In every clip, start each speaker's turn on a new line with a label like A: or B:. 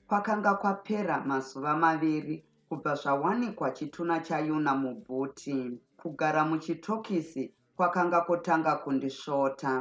A: Kwakanga kwapera mazuva maviri kubva zvawanikwa chitunha chaYuna mubhuti. Kugara muchitokisi kwakanga kwotanga kundisvota.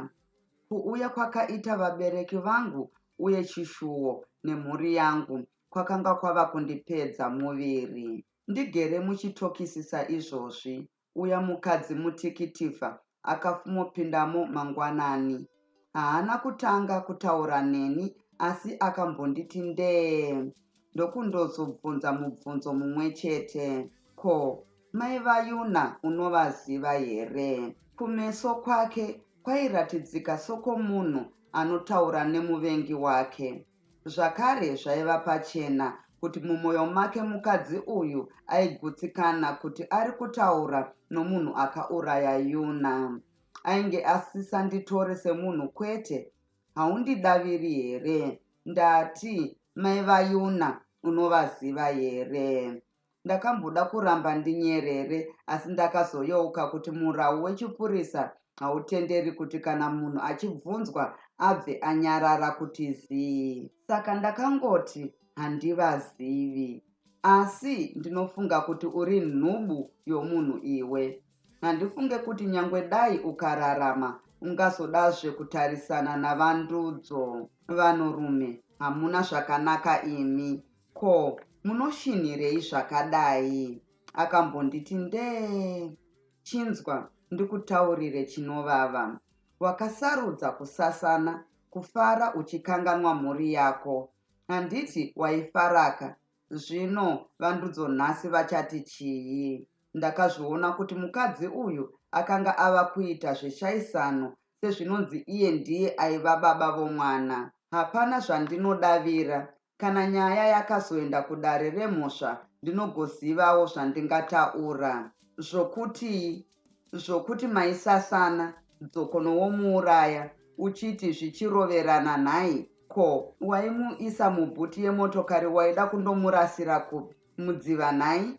A: Kuuya kwakaita vabereki vangu uye chishuwo nemhuri yangu kwakanga kwava kundipedza muviri. Ndigere muchitokisi saizvozvi, uya mukadzi mutikitivha akafumopindamo mangwanani. Haana kutanga kutaura neni asi akambonditi ndee ndokundozobvunza mubvunzo mumwe chete, Ko, mai vaYuna unovaziva here? Kumeso kwake kwairatidzika sokwomunhu anotaura nemuvengi wake. Zvakare zvaiva pachena kuti mumoyo make mukadzi uyu aigutsikana kuti ari kutaura nomunhu akauraya Yuna. Ainge asisanditore semunhu kwete. Haundidaviri here? Ndati mai vaYuna unovaziva here? Ndakamboda kuramba ndinyerere asi ndakazoyeuka kuti murau wechipurisa hautenderi kuti kana munhu achibvunzwa abve anyarara kuti zii. Saka ndakangoti handivazivi. Asi ndinofunga kuti uri nhubu yomunhu iwe. Handifunge kuti nyangwe dai ukararama ungazodazve kutarisana naVaNdudzo. Vanhurume hamuna zvakanaka imi. Ko munoshinhirei zvakadai? Akambonditi ndee. Chinzwa ndikutaurire chinovava. Wakasarudza kusasana, kufara uchikanganwa mhuri yako. Handiti waifaraka? Zvino vandudzo nhasi vachati chii? Ndakazviona kuti mukadzi uyu akanga ava kuita zveshaisano sezvinonzi iye ndiye aiva baba vomwana. Hapana zvandinodavira Kana nyaya yakazoenda kudare remhosva ndinogozivawo zvandingataura. Zvokutii? Zvokuti maisasana, dzokono womuuraya, uchiti zvichiroverana nhai? Ko, waimuisa mubhuti yemotokari waida kundomurasira kupi? Mudziva nhai?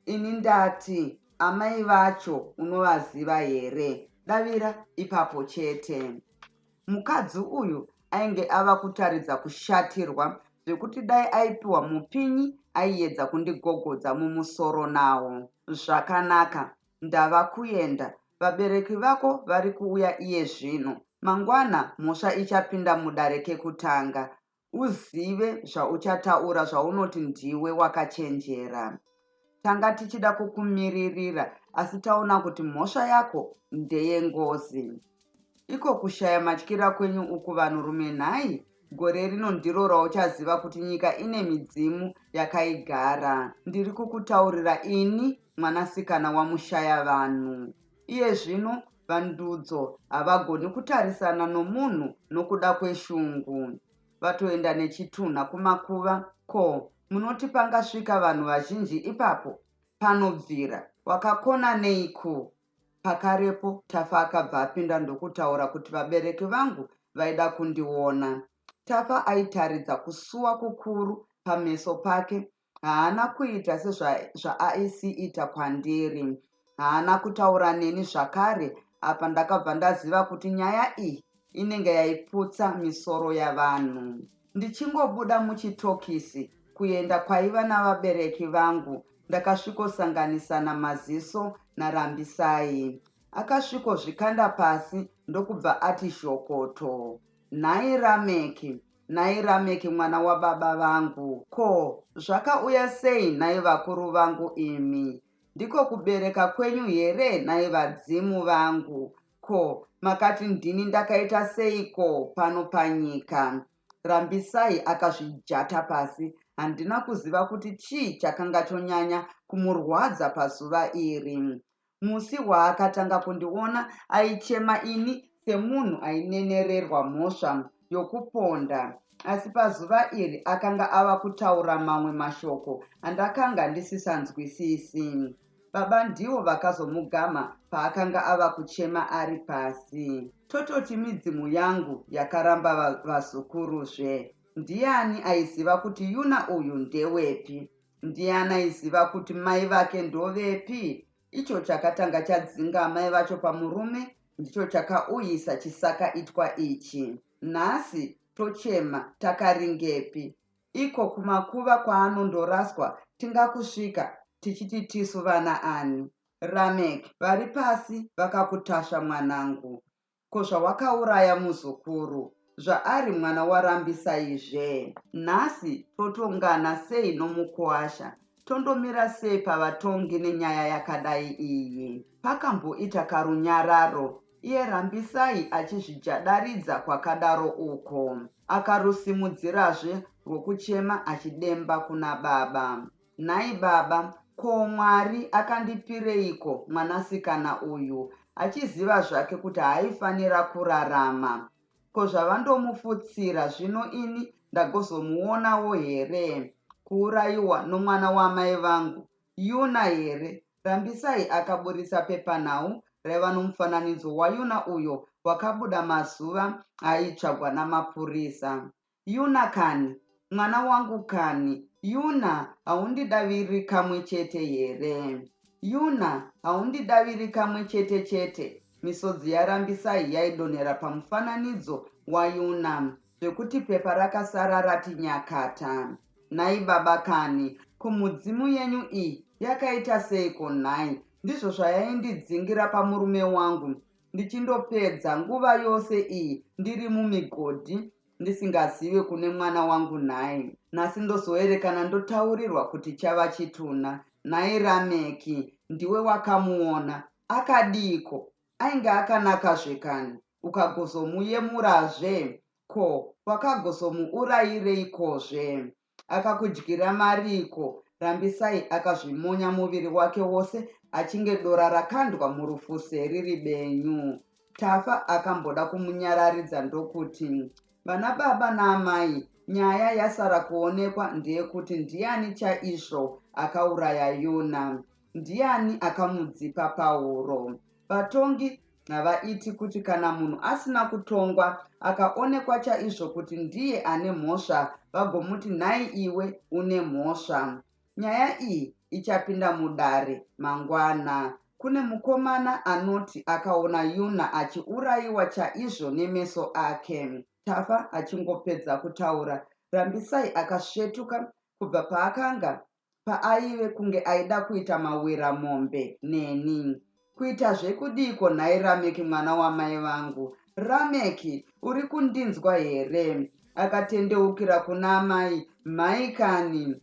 A: Ini ndati amai vacho unovaziva here? Davira ipapo chete. Mukadzi uyu ainge ava kutaridza kushatirwa zvekuti dai aipiwa mupinyi aiedza kundigogodza mumusoro nawo. Zvakanaka, ndava kuenda. Vabereki vako vari kuuya iye zvino. Mangwana mhosva ichapinda mudare kekutanga. Uzive zvauchataura zvaunoti ndiwe wakachenjera. Tanga tichida kukumiririra asi taona kuti mhosva yako ndeyengozi. Iko kushaya matyira kwenyu uku vanhurume nhai? Gore rino ndiro rauchaziva kuti nyika ine midzimu yakaigara. Ndiri kukutaurira ini mwanasikana waMushayavanhu. Iye zvino VaNdudzo havagoni kutarisana nomunhu nokuda kweshungu. Vatoenda nechitunha kumakuva. Ko, munoti pangasvika vanhu vazhinji ipapo? Panobvira. Wakakona neiko? Pakarepo Tafa akabva apinda ndokutaura kuti vabereki vangu vaida kundiona. Tafa aitaridza kusuwa kukuru pameso pake Haana kuita sezvaaisiita kwandiri. Haana kutaura neni zvakare apa ndakabva ndaziva kuti nyaya iyi inenge yaiputsa misoro yavanhu. Ndichingobuda muchitokisi kuenda kwaiva navabereki vangu ndakasvikosanganisana maziso naRambisai. Akasvikozvikanda pasi ndokubva ati zhokoto. Nhai Rameki, Nhai Rameki mwana wababa vangu, ko zvakauya sei nhai vakuru vangu imi? Ndiko kubereka kwenyu here nhai vadzimu vangu? Ko makati ndini ndakaita seiko pano panyika? Rambisai akazvijata pasi, handina kuziva kuti chii chakanga chonyanya kumurwadza pazuva iri. Musi waakatanga kundiona aichema ini semunhu ainenererwa mhosva yokuponda. Asi pazuva iri akanga ava kutaura mamwe mashoko andakanga ndisisanzwisisi. Baba ndivo vakazomugama paakanga ava kuchema ari pasi. Tototi midzimu yangu yakaramba vazukuruzve. Ndiani aiziva kuti Yuna uyu ndewepi? Ndiani aiziva kuti mai vake ndovepi? Icho chakatanga chadzinga amai vacho pamurume ndicho chakauyisa chisakaitwa ichi. Nhasi tochema takaringepi? Iko kumakuva kwaanondoraswa tingakusvika tichiti tisu vana ani? Ramek, vari pasi vakakutasva mwanangu. Ko zvawakauraya muzukuru? Zvaari mwana waRambisaizve? Nhasi totongana sei nomukuwasha? Tondomira sei pavatongi nenyaya yakadai iyi? Pakamboita karunyararo iye Rambisai achizvijadaridza kwakadaro uko. Akarusimudzirazve rwokuchema achidemba kuna baba. Nhai baba, ko Mwari akandipireiko mwanasikana uyu achiziva zvake kuti haaifanira kurarama? Ko zvavandomufutsira zvino ini ndagozomuonawo here? Kuurayiwa nomwana waamai vangu Yuna here? Rambisai akaburitsa pepanhau raiva nomufananidzo waYuna uyo wakabuda mazuva aaitsvagwa namapurisa. Yuna kani, mwana wangu kani, Yuna haundidaviri kamwe chete here? Yuna haundidaviri kamwe chete chete? Misodzi yaRambisai yaidonhera pamufananidzo waYuna zvekuti pepa rakasara rati nyakata. Nhai baba kani, ko mudzimu yenyu iyi yakaita seiko nhai? Ndizvo zvayaindidzingira pamurume wangu ndichindopedza nguva yose iyi ndiri mumigodhi ndisingazive kune mwana wangu nhai. Nhasi ndozoerekana ndotaurirwa kuti chava chitunha. Nhai Rameki, ndiwe wakamuona. Akadiiko? Ainge akanakazve kani. Ukagozomuyemurazve? Ko, wakagozomuurayireikozve? Akakudyira mariiko? Rambisai akazvimonya muviri wake wose achinge dora rakandwa murufuse riri benyu. Tafa akamboda kumunyararidza ndokuti, Vana baba naamai, nyaya yasara kuonekwa ndeyekuti ndiani chaizvo akauraya Yuna? Ndiani akamudzipa pahuro? Vatongi havaiti kuti kana munhu asina kutongwa akaonekwa chaizvo kuti ndiye ane mhosva vagomuti nhai iwe une mhosva. Nyaya iyi ichapinda mudare mangwana. Kune mukomana anoti akaona Yuna achiurayiwa chaizvo nemeso ake. Tafa achingopedza kutaura, Rambisai akasvetuka kubva paakanga paaive kunge aida kuita mawira mombe neni. Kuita zvekudiiko nhai Rameki mwana wamai vangu? Rameki, uri kundinzwa here? Akatendeukira kuna amai, mhai kani.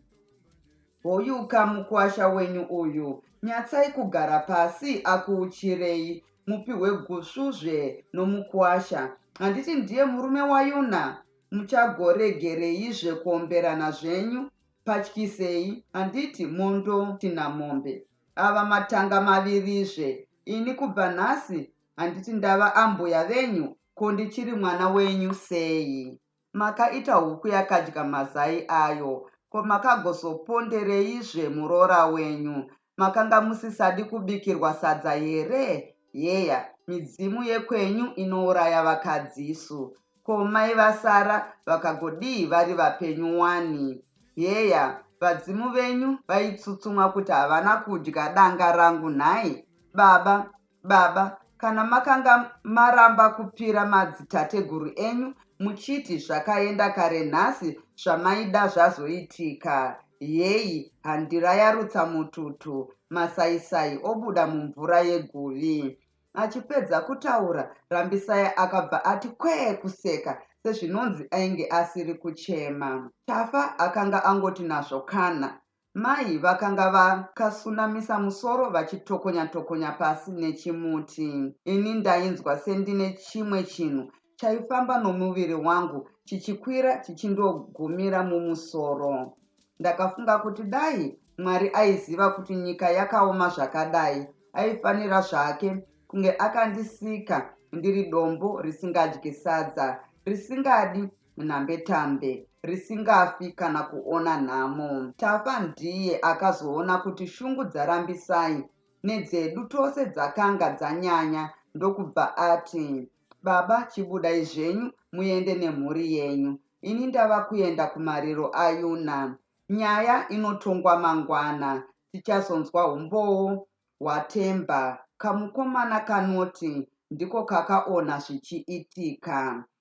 A: Hoyuka mukwasha wenyu uyu. Nyatsai kugara pasi akuuchirei mupihwe gusvuzve nomukwasha. Handiti ndiye murume waYuna? Muchagoregereizve kuomberana zvenyu? Patyisei handiti mondotina mombe ava matanga mavirizve ini kubva nhasi handiti ndava ambuya venyu ko ndichiri mwana wenyu sei? Makaita huku yakadya mazai ayo ko makagozopondereizve muroora wenyu makanga musisadi kubikirwa sadza here? Heya midzimu yekwenyu inouraya vakadzisu Ko mai vasara vakagodii vari vapenyu wani? Heya, vadzimu venyu vaitsutsumwa kuti havana kudya danga rangu nhai? Baba, baba, kana makanga maramba kupira madzitateguru enyu muchiti zvakaenda kare nhasi zvamaida zvazoitika. Heyi, handira yarutsa mututu, masaisai obuda mumvura yeguvi. Achipedza kutaura, Rambisai akabva ati kwee kuseka sezvinonzi ainge asiri kuchema. Tafa akanga angoti nazvo kana. Mai vakanga vakasunamisa musoro vachitokonya-tokonya pasi nechimuti. Ini ndainzwa sendine chimwe chinhu chaifamba nomuviri wangu chichikwira chichindogumira mumusoro. Ndakafunga kuti dai Mwari aiziva kuti nyika yakaoma zvakadai, aifanira zvake kunge akandisika ndiri dombo risingadyi sadza, risingadi nhambetambe, risingafi kana kuona nhamo. Tafa ndiye akazoona kuti shungu dzaRambisai nedzedu tose dzakanga dzanyanya ndokubva ati, Baba chibudai zvenyu muende nemhuri yenyu. Ini ndava kuenda kumariro aYuna. Nyaya inotongwa mangwana. Tichazonzwa humbowo hwaThemba, kamukomana kanoti ndiko kakaona zvichiitika.